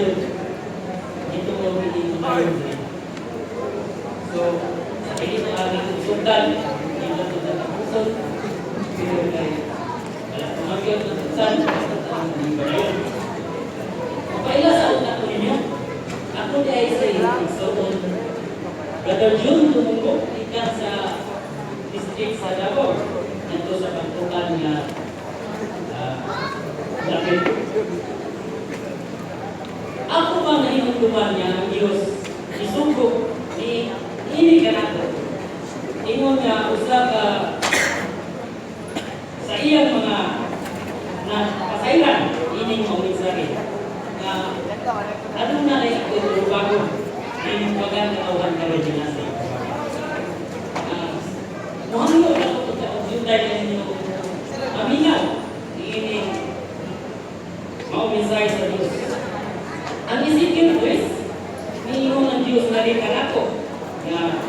padayon ito mo hindi padayon diri. So, sa dili na aming sugdan, hindi na ito sa pero kay wala tumagyod ng sugdan, basta ang hindi padayon. Paila sa utak ko ninyo, ako di ay sa igsoon Brother June Tumunggo, ikan sa district sa Davao, dito sa Pantukan nga dapit. Ako ba nahinumduman niya ang Diyos isugo ni ini kanato. Ingon nga usa ka sa iyang mga na pasayran ining mga mensahe nga aduna na ito bago ining bagan katawhan karon nga nasa. Muhangyo na ko sa yuntay ninyo mamingaw ining mao mensahe sa Diyos. Ang Ezekiel 3, niingon ang Diyos na rin kanako nga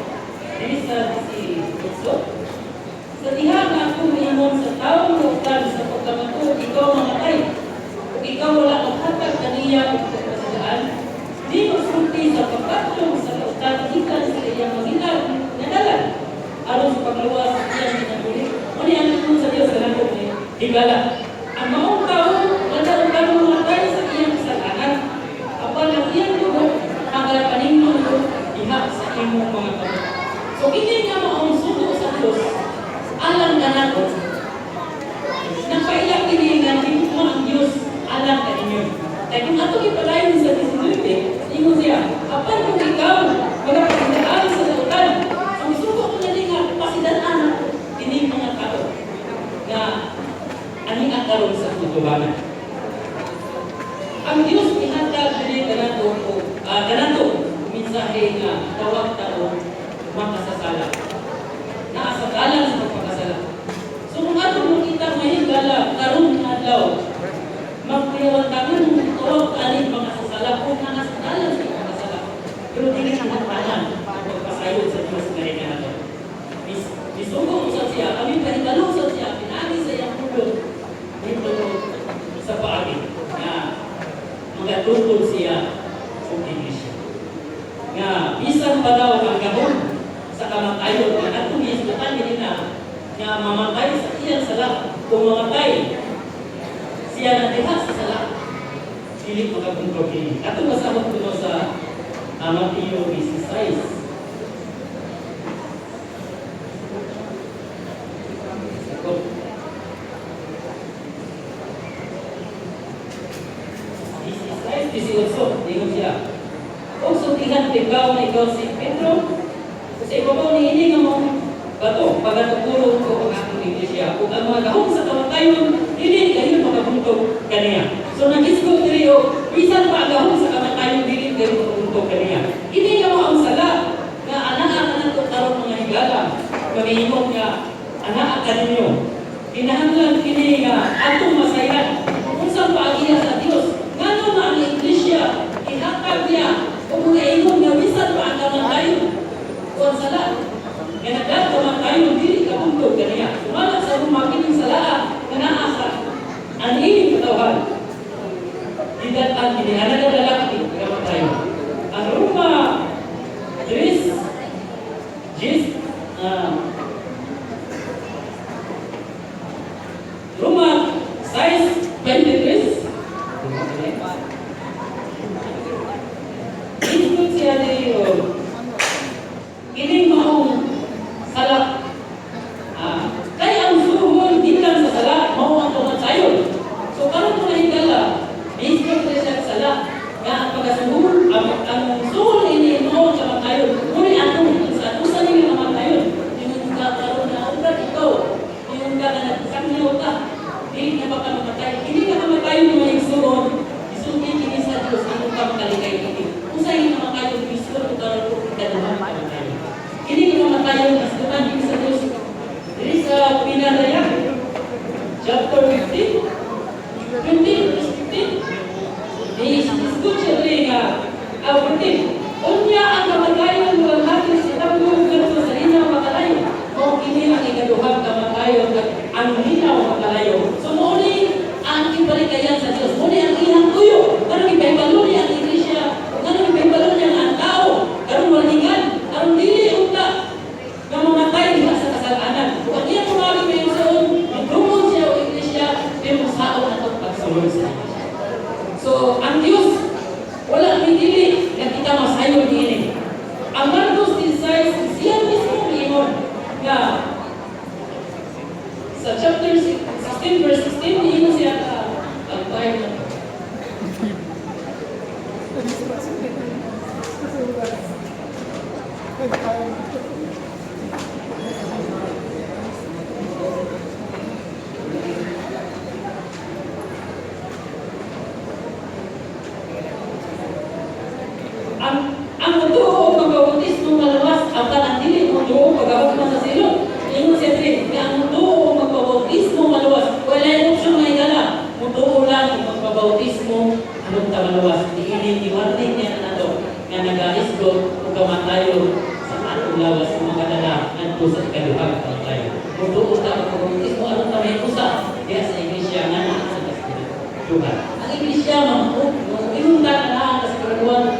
dili sa si Itso. Sa diha nga ako miingon sa tawo nga utan sa pagkamatuod ikaw mamatay. Ug ikaw wala maghatag kaniya og pagpasidaan, di magsulti sa pagkatlong sa kautan gikan sa iyang magilar nga dalan aron sa pagluwas sa iyang kinabuhi. Mao ang ingon sa Dios kanako ni higala. Ang maong tao wala og mamatay sa iyang kasalanan. Apan ang iyang dugo ang paningnon ko diha sa imong mga kamot. So kini nga maong sugo sa Dios alang kanato. Nagpaila kini nga higugma ang Dios alang kaninyo. Kay kung atong ipadayon sa 19, ingon siya, apan kung ikaw magapasidaan sa dautan, ang sugo ko na nga pasidaan ako kining mga tao nga ani ang karon sa kutubangan. Ang Dios ihatag diri kanato o kanato mensahe nga tawag tao makasasala. Naa sa dalan sa pagpakasala. So kung atong makita ngayon gala karon nga adlaw, magkuyawan tangan mo tawag ani makasasala kung naa sa dalan sa pagpakasala. Pero dili kinahanglan ang pagpasayod sa Dios nga rin kanato. Misugo usab siya, kami kahibalo usab siya, pinaagi sa iyang pulong dito sa paagi nga magatutol siya sa iglesia. Nga bisan pa daw ang gahom sa kamatayon nga atong gihisgutan kanina nga mamatay sa iyang sala, kung mamatay siya na diha sa sala, dili makabuntog kini. Atong basahon kuno sa Mateo 16. Ako. 16, 18, ingon siya. O sultihan ikaw na ikaw si Pedro, sa ibabaw ni ini nga mong bato, pagatukuro ko ang akong iglesia. Ug ang mga gahom sa kamatayon, dili kayo makabuntog kaniya. So naghisgot diri o bisan pa ang gahom sa kamatayon, dili kayo makabuntog kaniya. Ini nga mao ang sala nga anaa kanato karon, mga higala, kamiingon nga anaa kaninyo. Kinahanglan kini nga atong masayran unsang paagiya sa Dios. Ngano nga ang iglesia ihatag niya o mga ingon nga bisan pa ang kamatayon o ang sala nga nagkakamatayon dili kabuntog kaniya. Sumala sa Roma, kining salaa nga naa sa aniing katawhan. Gidad-an kini nga nagadala kini kamatayon. Ang Roma 3 Jis Roma 6:23. Ingon siya diri o kining maong sala. Kay ang suhol gikan sa sala mao ang kamatayon. So karon, mga higala, bisag na siya sala nga ang pagkasuhol, ang suhol ini mao ang kamatayon. Muni atong sa usa ni nga kamatayon. Ingon ka karon na ubra ikaw, ingon ka nga nagsangyaw ka, dili na ba ka mamatay? Kini nga kamatayon, mga igsuon, isulti kini sa Dios ingon ka makalikay kini. Unsa yung kamatayon isur ko karon kung ikaduha nga kamatayon? Kini nga kamatayon nasdutan kini sa Dios diri sa Pinaraya chapter 15 20 verse 15. Ni-isgot siya diri nga 14. Unya ang kamatayon mulanghati sa tambong ngadto sa linaw makalayo. Mao kini ang ikaduhang kamatayon, ang linaw makalayo. So mao ni ang ibalikayan sa Dios. Mao ni ang iyang tuyo. Kanang ipahibalo niya ang So, ang Diyos, wala may dili nga kita masayon niini. Ang Marcos 16, siya mismo miingon nga sa chapter 16 verse 16, niingon siya ka ang time na. Ang mutuo magbautismo maluwas, ang tanang dili mutuo pagahugma sa silot. Ingon siya diri nga ang mutuo magbautismo maluwas, wala option nga igala. Mutuo lang og magbautismo aron ta maluwas. Niini giwarning niya nato nga nagaisgot og kamatayon sa atong lawas nga makadala ngadto sa ikaduhang kamatayon. Mutuo ta magbautismo aron ta mahiusa diha sa iglesia nga naa sa kasiguraduhan. Ang iglesia, mga ingon ta, naa ang kasiguraduhan.